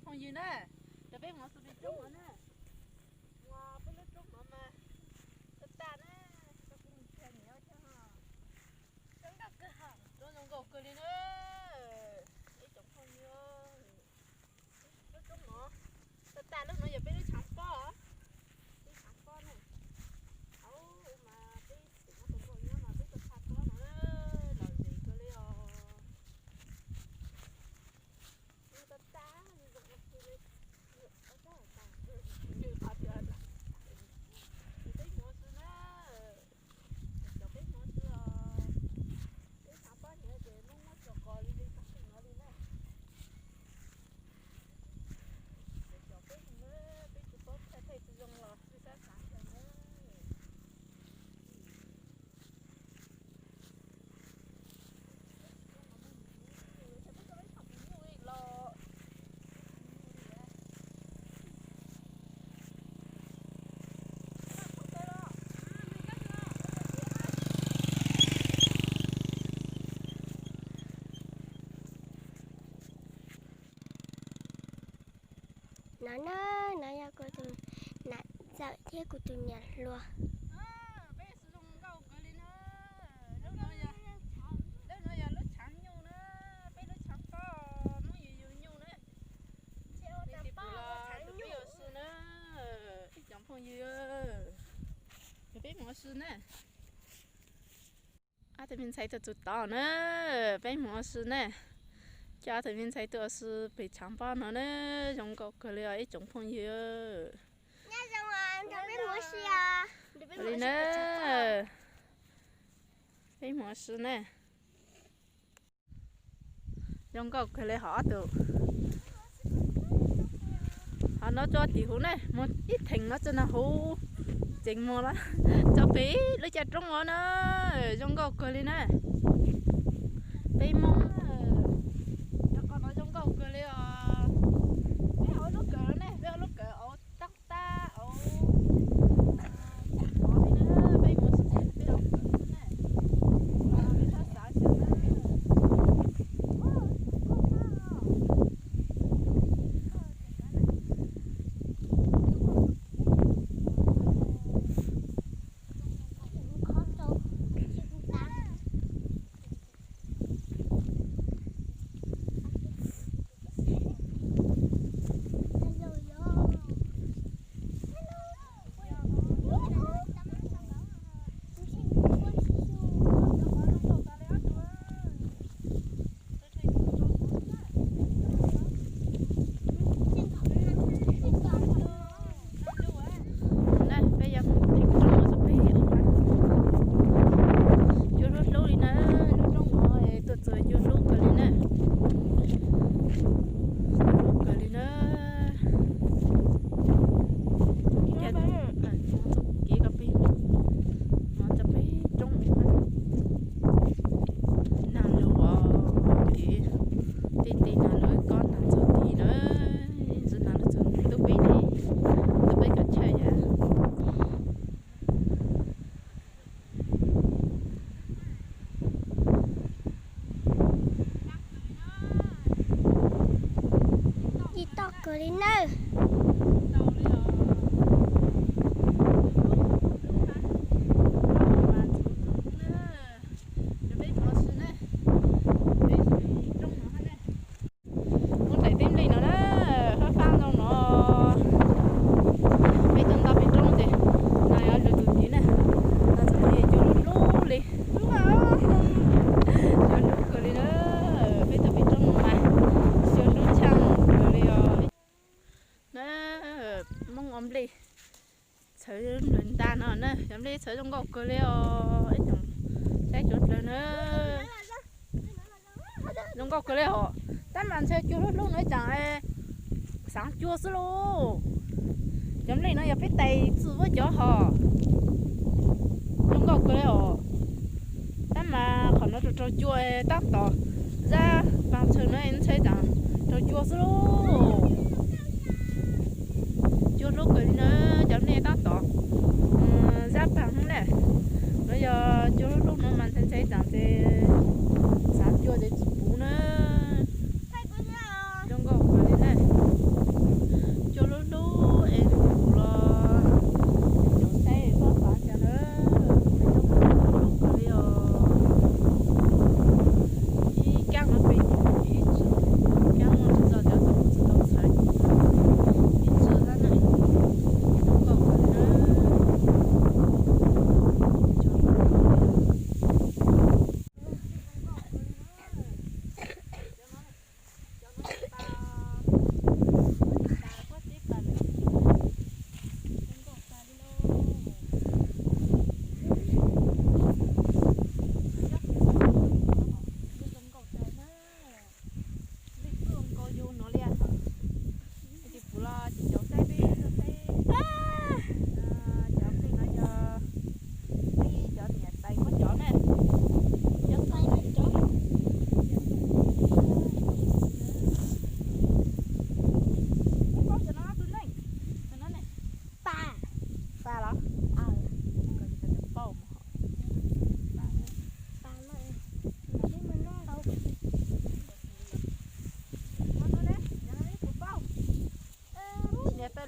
Phooj ywg na, cov peb mus xu peb roob no na, mus peb lub roob no mas tag tag na, cov peb mus tag niam coob nkauj kawg, roob zoo nkauj kawg li na, ib tsoom phooj ywg. Lub roob no, tag tag lub no yog peb lub tshav pob, peb tshav pob na, hauv mas peb tseem muab tus nkauj nyob mas peb tuaj tshaj pob no, lom zem kawg li os. Tag tag, zoo nkauj kawg li. Peb mus xwb na, cov peb mus xwb os. Peb tshav pob hnyav ces muab muab tso kos li li tag li no li na. Cov peb mus na, peb tsis paub thaij thaij tsis zoo los peb xav xav xyov na. No na, no yog kuv tus nam ntxawm thiab kuv tus niam hluas. Lub no yog lub tshav nyuj na, peb lub tshav pob muab yws yws nyuj na. Peb mus xwb na, cov peb mus xwb na. Ob tug me ntxhais tuaj txug tod na, peb mus ua si na. Coj ob tug me ntxhais tuaj ua si pem tshav pob no na, zoo nkauj kawg li os ib tsoom phooj ywg. Li na, peb mus ua si na. Zoo nkauj kawg li hov ob tug. Hov no tso tim huv na, mus ib theem no tso no huv, tseem mus los tso pem lub caj roob os na, zoo nkauj kawg li na. Peb Hmoob, cov qos no zoo nkauj kawg li os. Peb hauv lub kawm no ne, peb hauv lub kawm hauv tab tab hauv. Peb mus xwb peb hauv kawm xwb na. Peb txhob xav xyov na. Na, peb yuav mus theem roob no xwb peb ua, cua hlub hlub li na, lub roob no tuaj txog cua hlub kawg li na, cua hlub kawg li na. Kev ko peb, no cov peb roob, nag lug os, kev tej tej nag lug ko nag txog tid na, ntxim nag lug txog ntuj peb ne, ntuj peb kav chawj yam. Ci toj kawg li nawb. Muab daim teb nplej no na, fab fab zoo no. Peb tuaj nto pem roob ces no yog lub tus tid na, no txog no yog cua hlub hlub li. Cua hlub kawg li na, peb tuaj pem roob no mas cua hlub tshaj kawg li os. Na, Hmoob ua nplej txhawv nplawg ntag no na, cov nplej txhawv zoo nkauj kawg li os, ib tsoom saib tsoom dlawg na. Zoo nkauj kawg li os, tab mas ntshe cua hlub hlub no ib tsam xaav cua xwb lauj. Cov nplej no yog peb tais txwm vuab cov hos. Zoo nkauj kawg li os, tab mas qhov no raug raug cua tab tom zab paag txhawv no ntshai tsam raug cua xwb lauj. Cua hlub kawg li na, cov nplej tab tom zab paag na. Lawv yog cua hlub hlub no mas ntshai ntshai tsam ces xaav cua ces tsis puv na. Zoo nkauj kawg li na.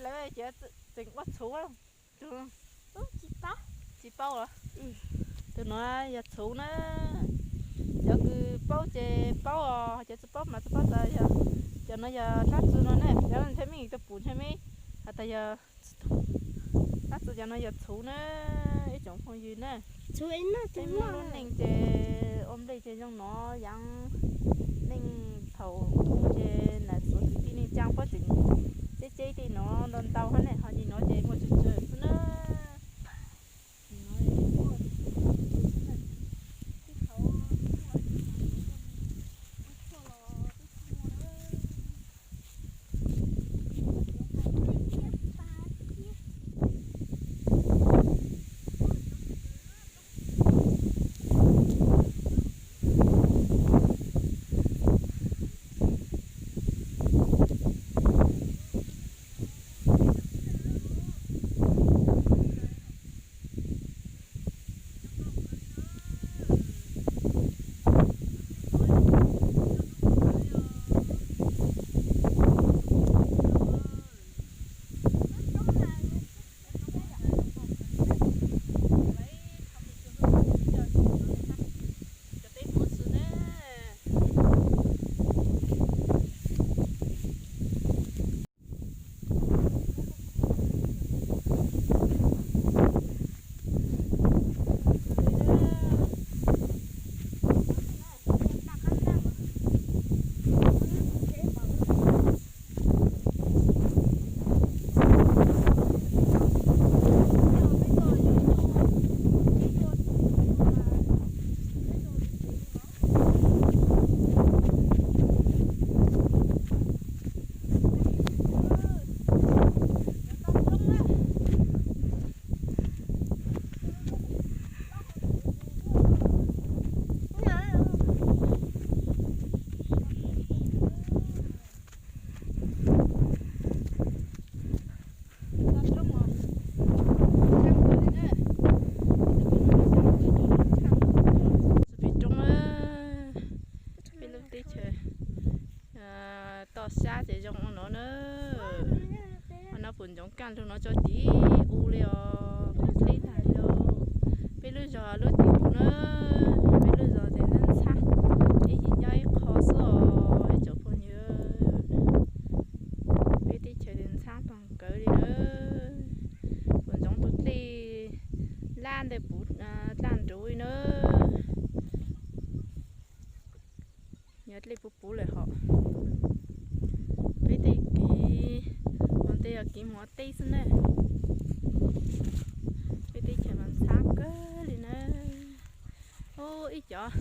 Ces tseem ua txhuv. Tsis paub los? Tus no yog txhuv na. Cov kws paub ces paub os, cov tsis paub mas tsis paub tas. Cov no yog dlaab tsi no ne, cov ntshe mej tau pum ntshe mej has tas yog dlaab tsi. Cov no yog txhuv na, ib tsoom phooj ywg na. Peb Hmoob lub neej ces ua nplej ces zoo no yaav. Neej thaum ub ces nam txiv kwv tij neej tsaa puab tseem ceb ceb tej no ntau ntau hab ne, ho nim no ces muaj tsawg tsawg xwb na. Peb lub teb chaws toj sab ces zoo ua no na. Ua no puas ntsoov kaj lug no tso tim u li os, teb tag li os. Peb lub zog lub tim u na, peb lub zog ces ntxhab ntxhab, ib yim nyob ib qho xwb os ib tsoom phooj ywg. Peb teb chaws ces ntxhab tag kawg li na. Puas ntsoov tus dlej laj ntawd puv dlaj nruv li na. Yog dlej puv puv lawm hos. Peb tej kev ua ntej yog kev mus ua teb xwb na. Peb teb chaws mas ntxhab kawg li na. Ub, ib cov